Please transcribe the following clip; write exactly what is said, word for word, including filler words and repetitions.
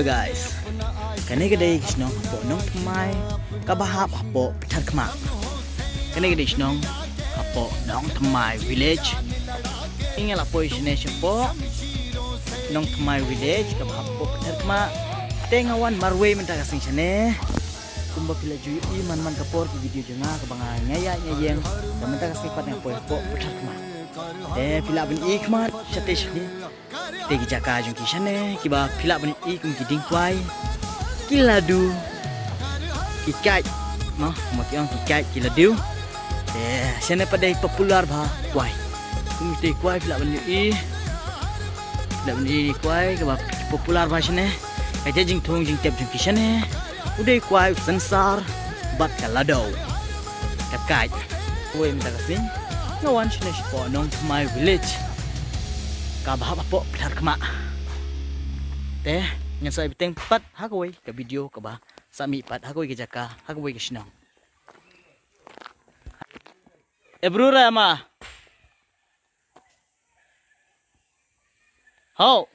Guys, kane ka dei ka shnong hapoh Nongthymmai kaba hap hapoh Patharkhmah. Kane ka dei shnong hapoh Nongthymmai village. Nga la poi shane shapoh Nongthymmai village kaba hap hapoh Patharkhmah. Te nga wan marwei mynta ka sngi shane. Kumba phi la ju ïohi man man ka por ki video jong nga kaba nga ïaid ïeng. Te mynta ka sngi pat nga poi hapoh Patharkhmah. Te phi lah ban ïohi khmat shatei shatei. Te ki jaka jong ki shane kiba phi lah ban ïohi kum ki dieng kwai, ki ladu, ki kait, mo, mo ki ong ki kait, ki ladu. Te shane pat dei popular bha kwai. Kum ki kwai phi lah ban ïohi. Phi lah ban ïohi kwai kaba popular bha shane. Ka jingthung jingtep jong ki shane u dei kwai u synsar bad ka ladu, ka kait. Wei mynta ka sngi nga wan shane shapoh Nongthymmai village kaba hap hapoh Patharkhmah. Te ngan sa ïa bteng pat ha kawei ka video kaba sa mih pat ha kawei ka jaka, ha kawei ka shnong. E bru ra ma. Hau.